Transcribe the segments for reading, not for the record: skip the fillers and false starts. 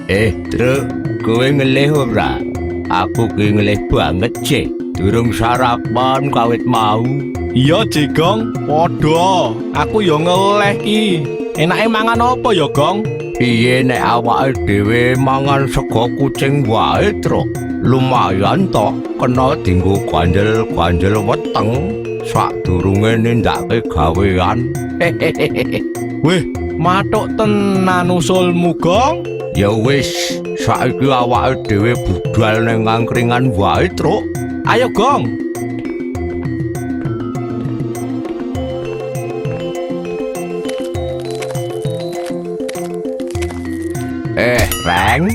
Truk, kowe ngelih ora? Aku ki ngelih banget, sih. Durung sarapan kawit mau. Iya, Jegong, padha. Aku yo ngeleh ki. Enake mangan apa ya, Gong? Piye nek awake dhewe mangan sego kucing wae, Truk? Lumayan toh, kena dinggo ganjel-ganjel weteng sadurunge nindakake gawean. Hehehe. Weh, mathuk tenan usulmu, Gong. Ya wis, saiki awake dhewe budal ning angkringan wae, Truk. Ayo, Gong. Reng,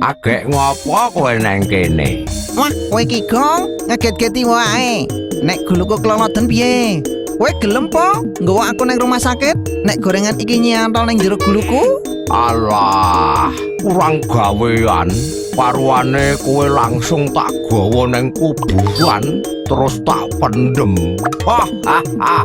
agek ngopo kowe neng kene? Wah, kowe iki Gong, ngeget-geti wae. Nek guluku kloloden piye? Kowe gelem po nggawa aku nang rumah sakit? Nek gorengan iki nyantol nang jero guluku? Alah, kurang gawean. Paruane kowe langsung tak gawa neng kuburan, terus tak pendem. Hahaha.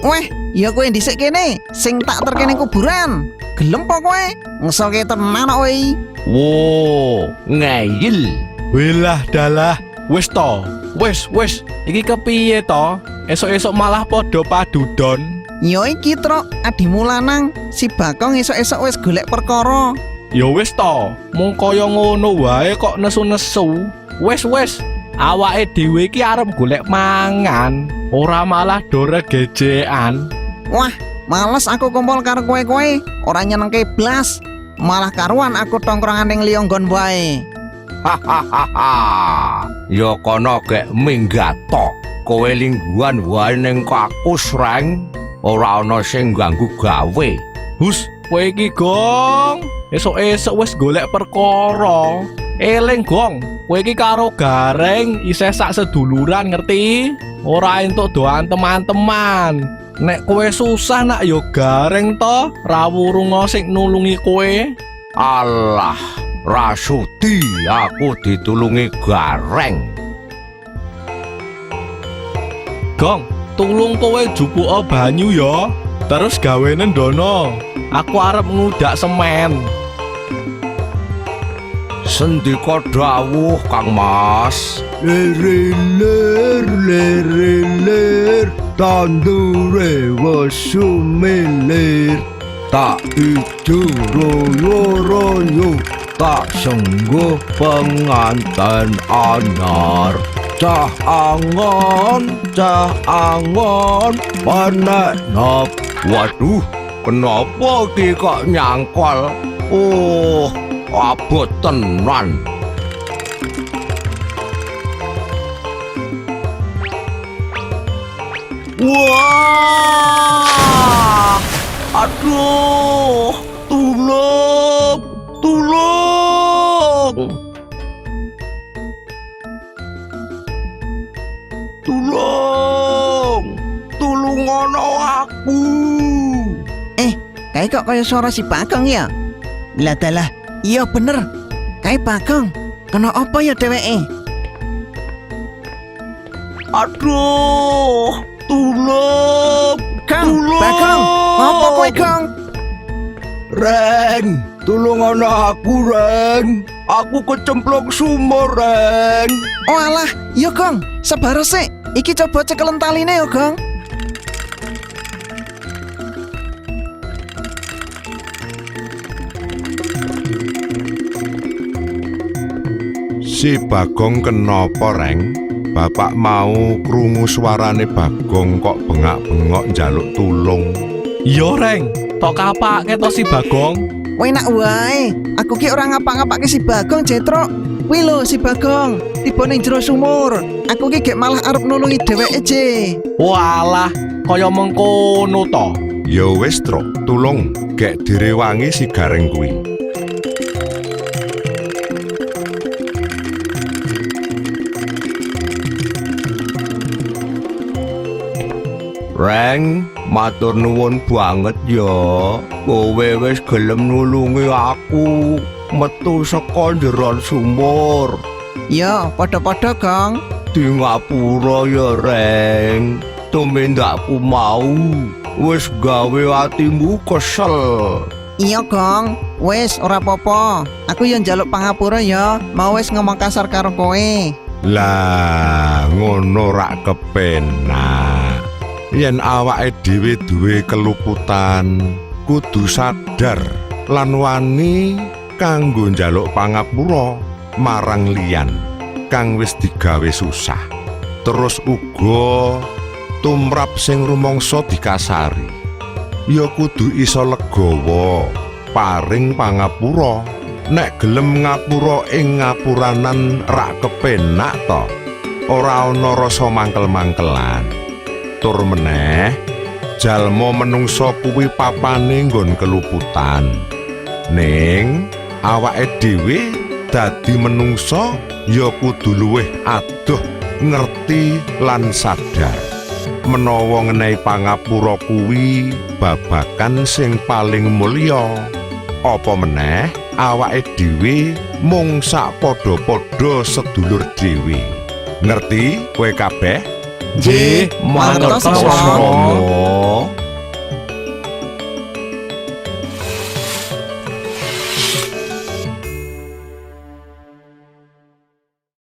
Weh, ya kowe dhisik kene, sing tak terke ning kuburan. Gelem po kowe? Ngeselke tenan kok kowe. Wo, ngeyel. Wilah dalah, wis to. Wis, wis. Iki kepiye to? Esuk-esuk malah padha padudon. Ya iki Truk, adimu lanang, si Bagong esuk-esuk wis golek perkara. Ya wis to, mung kaya ngono wae kok nesu-nesu. Wis wis, awake dhewe iki arep golek mangan, ora malah dore gejekan. Wah, males aku kumpul karo kowe-kowe, ora nyenengke blas. Malah karuan aku tongkrongan ning liya nggon wae. Hahaha. Ya kono gek minggat to. Kowe lingguan wae ning kakus, Reng. Ora ana sing ganggu gawe. Hus, kowe iki Gong, esuk-esuk wis golek perkara. Eling Gong, kowe iki karo Gareng isih sak seduluran ngerti? Ora entuk doan teman-teman. Nek kowe susah nak yo Gareng to, ra wurunga sing nulungi kowe. Alah, rasudi aku ditulungi Gareng. Gong, tulung kowe jupuka banyu ya. Terus gawene ndono. Aku arep ngudak semen. Sendika dawuh, Kang Mas. Lir lir lir tandure wis sumilir. Tak ijo royo royo, tak sengguh penganten anyar. Cah angon, panek nop. Waduh, kenapa iki kok nyangkol? Oh, abot tenan. Wah! Aduh, tulung, tulung. Tulung, tulungono aku. Kae kok kaya suara si Bagong ya? Lah dalah, iya bener. Kae Bagong. Kena apa ya dheweke? Aduh, tulung, Gong, tulung. Bagong, ngopo kowe Gong? Reng, tulungono aku, Reng. Aku kecemplung sumur, Reng. Oh alah, iya Gong, sabar sik. Iki coba cekelen taline ya, Gong. Si Bagong kenapa, Reng? Bapak mau krungu suarane Bagong kok bengak-bengok njaluk tulung. Iya, Reng. Tok kapake to si Bagong. Enak wae. Aku ki ora ngapa-ngapake si Bagong, Jetrok. Kuwi lho si Bagong, tiba ning jero sumur. Aku ki gek malah arep nulungi dheweke, Je. Walah, kaya mengkono to. Ya wis, Truk, tulung gek direwangi si Gareng kuwi. Reng, matur nuwun banget ya. Kowe wis gelem nulungi aku metu saka njeron sumur. Ya, padha-padha, Gong. Di ngapura ya, Reng. Tumindakku mau wis gawe atimu kesel. Iya, Gong. Wis ora apa-apa. Aku yo njaluk pangapura ya, mau wis ngomong kasar karo kowe. Lah, ngono rak kepenak. Yen awake dhewe duwe keluputan, kudu sadar lan wani kanggo njaluk pangapura marang liyan kang wis digawe susah. Terus uga tumrap sing rumangsa dikasari. Ya kudu iso legawa paring pangapura. Nek gelem ngapura ing ngapuranan rak kepenak to. Ora ana rasa mangkel-mangkelan. Tur meneh, jalma menungsa kuwi papane nggon keluputan. Ning awake dhewe dadi menungsa ya kudu luwih adoh ngerti lan sadar. Menawa ngenehi pangapura kuwi babagan sing paling mulya. Apa meneh awake dhewe mung sak padha-padha sedulur dhewe. Ngerti kowe kabeh? Nggih, mangertos, Mangertos, Romo. Romo.